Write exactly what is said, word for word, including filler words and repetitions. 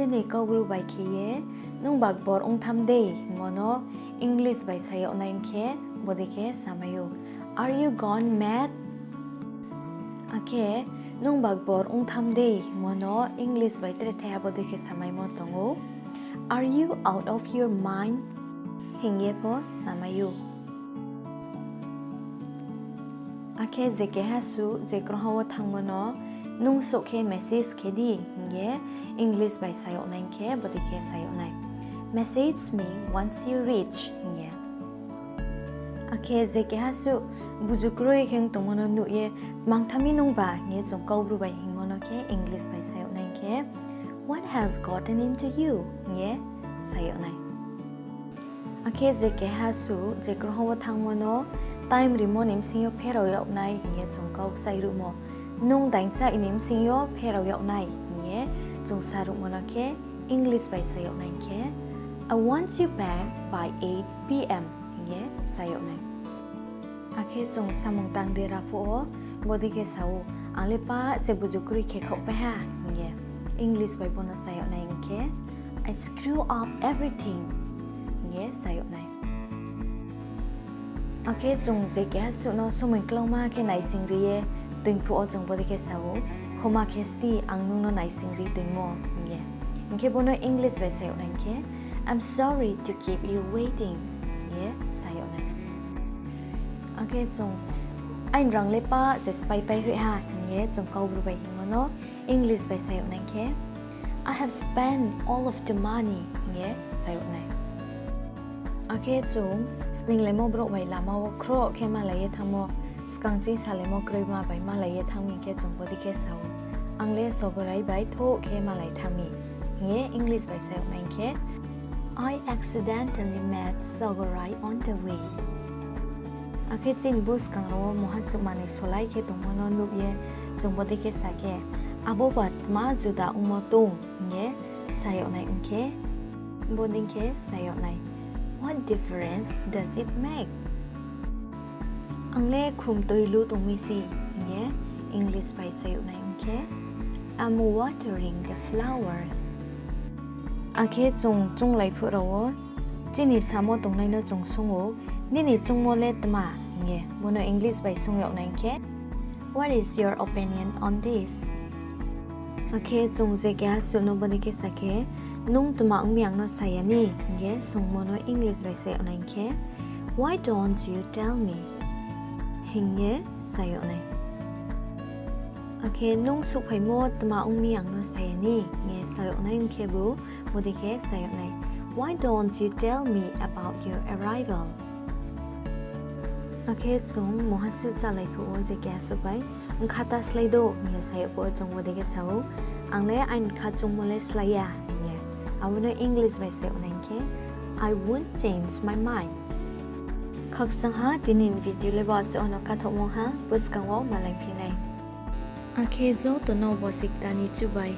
Chini Kaubru bai khe ye, nung bakbor ongtham dei hingmo no English bai sa yag nai hing khe, bodei khe samai ou, Are you gone mad? Akhe, nung bakbor ongtham dei hingmo no English bai tre thaiha bodei khe samaimo tong ou, Are you out of your mind? Hing ye pho samai ou. Akhe je keha suh je krungha wo thanngmo no, nung souh khe message khe di hing ye English bai sa yag nai hing khe, bodei khe sa yag nai, Message me once you reach hing ye. Akhe je keha suh buzu kroi khe ong tongmo no nuh ye, tmang tha mi nungba hing ye chung Kaubru bai hingmo no khe English bai sa yag nai hing khe, What has gotten into you? Hing ye sa yag nai. Akhe je keha suh je krungha wo thanngmo no time rimo ni bsing yo pherao yag nai hing ye chung kau kchai ruhmo, nung daingchaih ni bsing yo pherao yag nai hing ye chung sa ruhmo no khe English bai sa yag nai hing khe, I want you back by eight p.m. hing ye sa yag nai. Akhe chung samung tang dera phuh wo, bodei khe sa ou, Ang le pah se buzu kroi khe khaohpai ha hing ye. English bai bo no sa yag nai hing khe, I screw up everything hing ye sa yag nai. Akhe chung je keha suh no somoi klauma khe naisingri ye toing phuh wo chung bodei khe sa ou, Khoma khe sdi, ang nung no naisingri toingmo hing ye. Hing khe bo no English bai sa yag nai hing khe, I'm sorry to keep you waiting hing ye sa yag nai. Akhe chung, Aini rang le pah se spaipai hoih ha hing ye chung Kaubru bai hingmo no English bai sa yag nai hing khe, I have spent all of the money hing ye sa yag nai. Akhe chung sninglemo brouh bai lama wo khroh khe malai ye thanngmo, skang ching salaimo kroima bai malai ye thanng mi hing khe chung bodei khe sa ou, Ang le sogorai bai thouh khe malai thanng mi hing ye English bai sa yag nai hing khe, I accidentally met Sogorai on the way. Akhe chini buskang rao wo muha suh manoi solai khe tongmo no nuh ye chung bodei khe sa khe, Abo ba tma juda ongmo tong hing ye sa yag nai ong khe, bodei khe sa yag nai, What difference does it make? Ang le khum toi lu tong mi se hing ye English bai sa yag nai ong khe, I'm watering the flowers. Akhe chung chounglai phuh rao wo chini samo tongnai no chung swung ou, Nini choungmo le tma hing ye. Bo no English bai swung yag nai hing khe, What is your opinion on this? Akhe chung je keha suh no bodei khe sa khe, Nung tma ong mi ang no sa ya ni hing ye swungmo no English bai sa yag nai hing khe, Why don't you tell me? Hing ye sa yag nai. Akhe nung souhphaimo tma ong mi ang no sa ya ni hing ye sa yag nai ong khebu, bodei khe sa yag nai, Why don't you tell me about your arrival? Akhe chung muha suh chálai phuh wo je keha suh bai, Bkha ta slái do hing ye sa yag phuh wo chung bodei khe sa ou, Ang le aini bkha choungmo le slái ya hing ye. Abo no English bai sa yag nai hing khe, I won't change my mind. Khakchangha tini ni video le bo asuh no kathaohmo ha, buskang wo malaiphi nai. Akhe joto no bosi kta ni chubai.